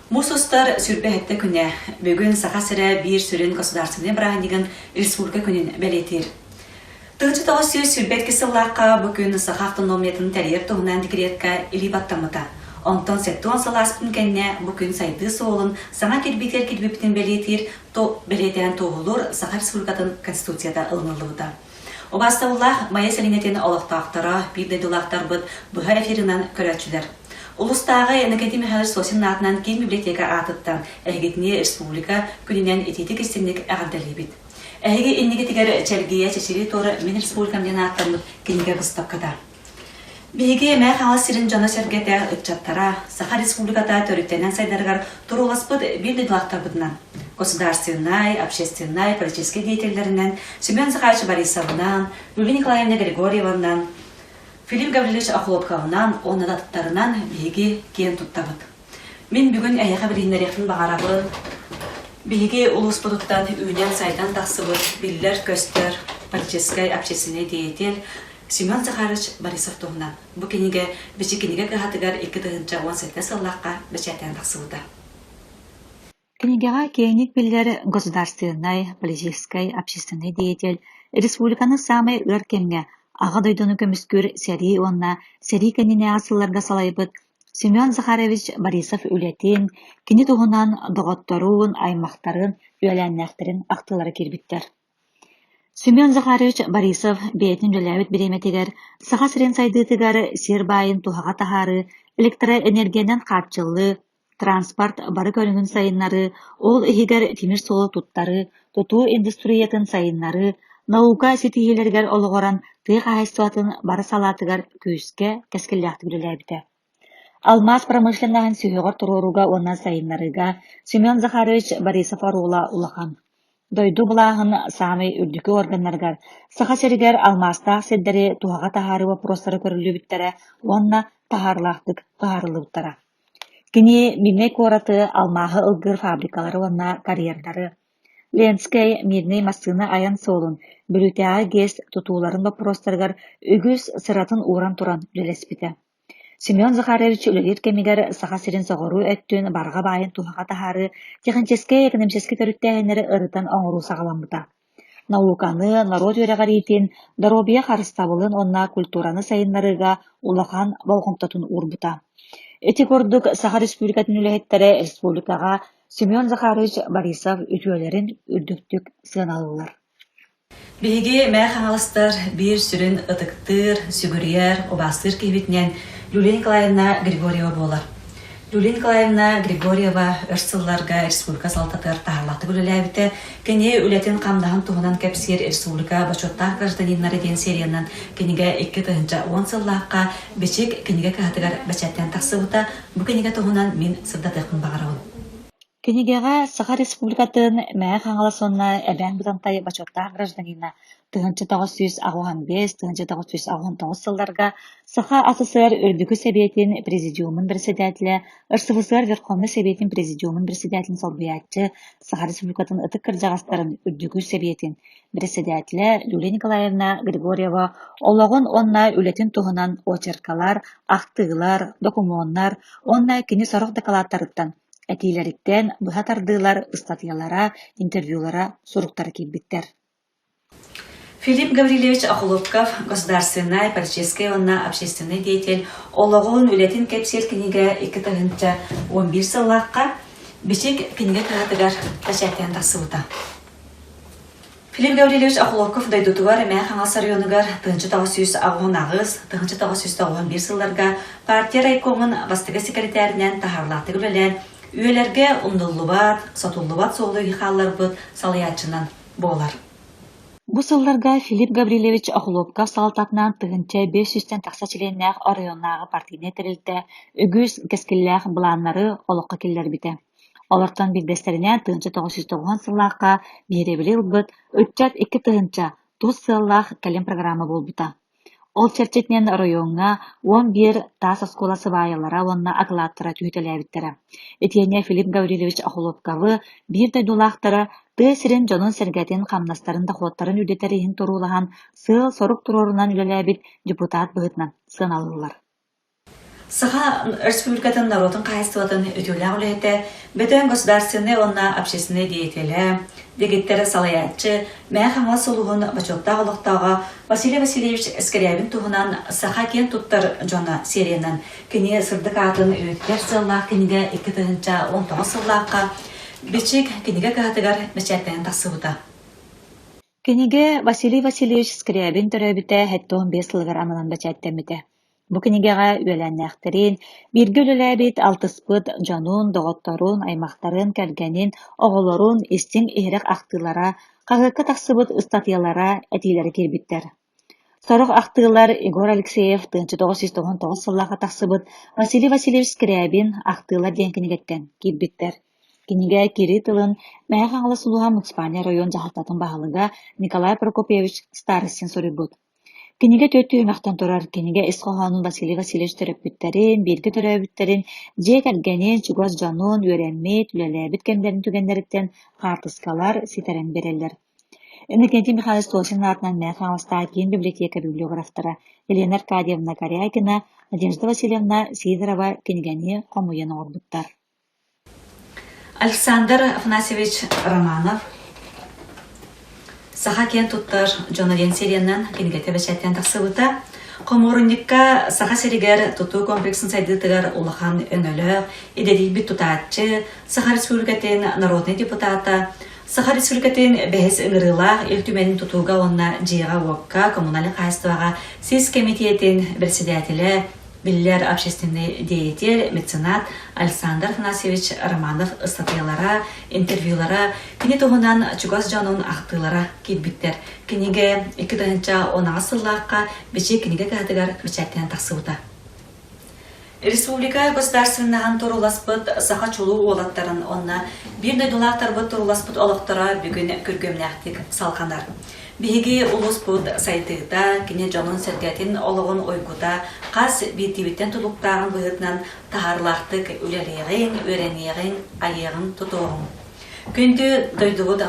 Муус устар 27 күнэ бүгүн Саха сирэ биир сүрүн государственнай бырааһынньыгын Республика күнүн бэлиэтиир. 1922 сыллаахха бу күн Саха автономиятын тэрийэр туһунан декретка илии баттаммыта. Онтон 70 сыл ааспытын кэннэ бу күн сайдыы суолун саҥа кирбиитигэр кирбиппитин бэлиэтиир, бэлиэтээн туоһулуур Саха Республикатын Конституцията ылыныллыбыта. Убаастабыллаах Майа сэлиэнньэтин олохтоохторо, биир дойдулаахтарбыт быһа эфирынан көрөөччүлэр. Улуустааҕы Иннокентий Михайлович Сосин аатынан киин библиотека аатыттан эһигитини республика күнүнэн итиитик-истинник эҕэрдэлиибит. Эһиги иннигитигэр Чэлгийэ чэчирии туора мин республикам диэн ааттаммыт кинигэ быыстапката. Биһиги Мээ Хаҥалас сирин дьоно-сэргэтэ, ыччаттара, Саха Республиката төрүттэнэн сайдарыгар турууласпыт биир дойдулаахтарбытынан, государственнай, общественнай, политическай деятеллэринэн Семен Захарович Борисовынан, Юлия Николаевна Григорьеванан, Филипп Гаврильевич Охлопковынан уонна да атыттарынан биһиги киэн туттабыт. Мин бүгүн эһиэхэ билиһиннэриэхпин баҕарабын. Биһиги улууспутуттан үүнэн-сайдан тахсыбыт биллэр-көстөр политическай, общественнай деятель Семен Захарович Борисов туһунан. Бу кинигэ Бичик кинигэ кыһатыгар 2017 сыллаахха бэчээттээн тахсыбыта. Кинигэҕэ киэҥник биллэр государственнай, политическай, общественнай деятель, республиканы саамай ыар кэмҥэ Аҕа дойдуну көмүскүүр сэрии уонна сэрии кэннинээҕи сылларга салайбыт Семен Захарович Борисов үлэтин, кини туһунан доҕотторун, аймахтарын, үөлээннээхтэрин ахтыылара киирбиттэр. Семен Захарович Борисов бэйэтин үлэлээбит бириэмэтигэр Саха сирин сайдыытыгар сир баайын туһаҕа таһаарыы, электроэнергиянан хааччыллыы, транспорт бары көрүҥүн сайыннарыы, ол иһигэр тимир суолу туттарыы, тутуу индустриятын сайыннарыы, наука ситиһиилэригэр олоҕуран тыа хаһаайыстыбатын бары салаатыгар күүскэ, кэскиллээхтик үлэлээбитэ. Алмаас промышленноһын сүһүөҕэр туруорууга уонна сайыннарыыга Семен Захарович Борисов оруола улахан. Дойду былааһын саамай үрдүкү органнарыгар Саха сиригэр алмаастаах сирдэри туһаҕа таһаарыы боппуруостара көрүллүбүттэрэ уонна таһаарыылаахтык быһаарыллыбыттара. Кини Мирнэй куораты алмааһы ылгыыр фабрикалары уонна карьердары, Ленскэй, Мирнэй массыына айан суолун, Бүлүүтээҕи ГЭС тутууларын боппуруостарыгар үгүс сыратын ууран туран үлэлэспитэ. Семен Захарович үлэлиир кэмигэр Саха сирин соҕуруу өттүн барҕа баайын туһаҕа таһаарыы техническэй-экономическай төрүттээһиннэри ырытан оҥоруу саҕаламмыта. Науканы, норуот үөрэҕириитин, доруобуйа харыстабылын уонна культураны сайыннарыыга улахан болҕомтотун уурбута. Ити курдук Саха Республикатын үлэһиттэрэ республикаҕа Семен Захарович Борисов үтүөлэрин үрдүктүк сыаналыыллар. Биһиги Мэҥэ Хаҥаластар биир сүрүн ытыктыыр, сүгүрүйэр, убаастыыр киһибитинэн Юлия Николаевна Григорьева буолар. Юлия Николаевна Григорьева өр сылларга республика салалтатыгар таһаалаахтык үлэлээбитэ. Кини үлэтин-хамнаһын туһунан кэпсиир республика бочуоттаах гражданиннара диэн сериянан кинигэ 2010 сыллаахха Бичик кинигэ кыһатыгар бэчээттээн тахсыбыта. Бу кинигэ туһунан мин сырдатыахпын баҕарабын. Кинигэҕэ Саха Республикатын Мэҥэ Хаҥалас уонна Эбээн Бытантай бочуоттаах гражданина 1985 1989 сылларга Саха АССР Үрдүкү Сэбиэтин Президиумун председателэ, РСФСР Верховнай Сэбиэтин Президиумун председателин солбуйааччы, Саха Республикатын Ытык кырдьаҕастарын Үрдүкү Сэбиэтин председателэ Юлия Николаевна Григорьева олоҕун уонна үлэтин туһунан очеркалар, ахтыылар, докумуоннар уонна кини сорох дакылааттарыттан Этиилэриттэн быһа тардыылар, ыстатыйалара, интервьюлара, суруктара киирбиттэр. Филипп Гаврильевич Охлопков государственнай, политическай уонна общественнай деятель олоҕун, үлэтин кэпсиир кинигэ 2011 сыллаахха Бичик кинигэ кыһатыгар бэчээттээн тахсыбыта. Филипп Гаврильевич Охлопков дойдутугар Мэҥэ Хаҥалас оройуонугар 1988 1991 сылларга партия райкомун бастакы секретаринэн таһаарылаахтык үлэлээн, үйэлэргэ умнуллубат, сотуллубат суолу хаалларбыт салайааччынан буолар. Бу сылларга Филипп Гаврильевич Охлопков салалтатынан 1500-тэн тахса чилиэннээх оройуоннааҕы партийнай тэрилтэ үгүс кэскиллээх былааннары олоххо киллэрбитэ. Олортон биирдэстэринэн 1990 сыллаахха биһирэбили ылбыт «Ыччат 2000 тус сыаллаах кэлим программа буолбута. Ол чэрчитинэн оройуоҥҥа 11 таас оскуола сыбаайалара уонна акылааттара түһүтэлээбиттэрэ. Итиэннэ Филипп Гаврильевич Охлопковы биир дойдулаахтара тыа сирин дьонун-сэргэтин хамнастарын дохуоттарын үрдэтэр иһин туруулаһан сыал-сорук туруорунан үлэлээбит депутат быһыытынан сыаналыыллар. Саха Республикатын норуотун хаһаайыстыбатын үтүөлээх үлэһитэ, бөдөҥ государственнай уонна общественнай деятелэ, дэгиттэр салайааччы, Мэҥэ Хаҥалас улууһун бочуоттаах олохтооҕо Василий Васильевич Скрябин туһунан Саха киэн туттар дьоно сериянан кини сырдык аатын үйэтитэр сыаллаах кинигэ 2019 сыллаахха Бичик кинигэ кыһатыгар бэчээттэнэн тахсыбыта. Кинигэ Василий Васильевич Скрябин төрөөбүтэ 75 сылыгар ананан бэчээттэммитэ. Бу кинигэҕэ үөлээннээхтэрин, бииргэ үлэлээбит, алтыспыт дьонун, доҕотторун, аймахтарын, кэргэнин, оҕолорун истиҥ-иһирэх ахтыылара, хаһыакка тахсыбыт ыстатыйалара, этиилэрэ киирбиттэр. Сорох ахтыылар Егор Алексеев 1999 сыллаахха тахсыбыт Василий Васильевич Скрябин «Ахтыылар» диэн кинигэттэн киирбиттэр. Кинигэ киирии тылын Мэҥэ Хаҥалас улууһа муниципальнай оройуон дьаһалтатын баһылыга Николай Прокопьевич Старостин суруйбут. Кинигэ түөрт түһүмэхтэн турар. Кинигэ ис хоһоонун Василий Васильевич төрөппүттэрин, бииргэ төрөөбүттэрин, дьиэ кэргэнин, чугас дьонун, үөрэммит, үлэлээбит кэмнэрин түгэннэриттэн хаартыскалар ситэрэн биэрэллэр. Иннокентий Михайлович Сосин аатынан Мэҥэ Хаҥаластааҕы киин библиотека библиографтара Елена Аркадьевна Корякина, Надежда Васильевна Сидорова кинигэни хомуйан оҥорбуттар. Александр Афанасьевич Романов Саха киэн туттар дьоно диэн сериянан кинигэтэ бэчээттэн тахсыбыта. Хомуурунньукка Саха сиригэр тутуу комплексын сайдыытыгар улахан өҥөлөөх, идэтийбит тутааччы, Саха Республикатын народнай депутата, Саха Республикатын бэһис ыҥырыылаах Ил Түмэнин тутууга уонна дьиэҕэ-уокка, коммунальнай хаһаайыстыбаҕа сис кэмитиэтин председателэ, биллэр общественный деятель, меценат Александр Афанасьевич Романов ыстатыйалара, интервьюлара, кини туһунан чугас дьонун ахтыылара киирбиттэр. Кинигэ 2018 сыллаахха Бичик кинигэ кыһатыгар бэчээттэнэн тахсыбыта. Республика государственноһын турууласпыт саха чулуу уолаттарын уонна биир дойдулаахтарбыт турууласпыт олохторо бүгүн күргүөмнээхтик салҕанар. Биһиги улууспут сайдыыта, кини дьонун-сэргэтин олоҕун уйгута хас биирдиибиттэн тутулуктааҕын быһыытынан таһаарыылаахтык үлэлиэҕиҥ, үөрэниэҕиҥ, айыаҕыҥ-тутуоҕуҥ. Күндү дойдубут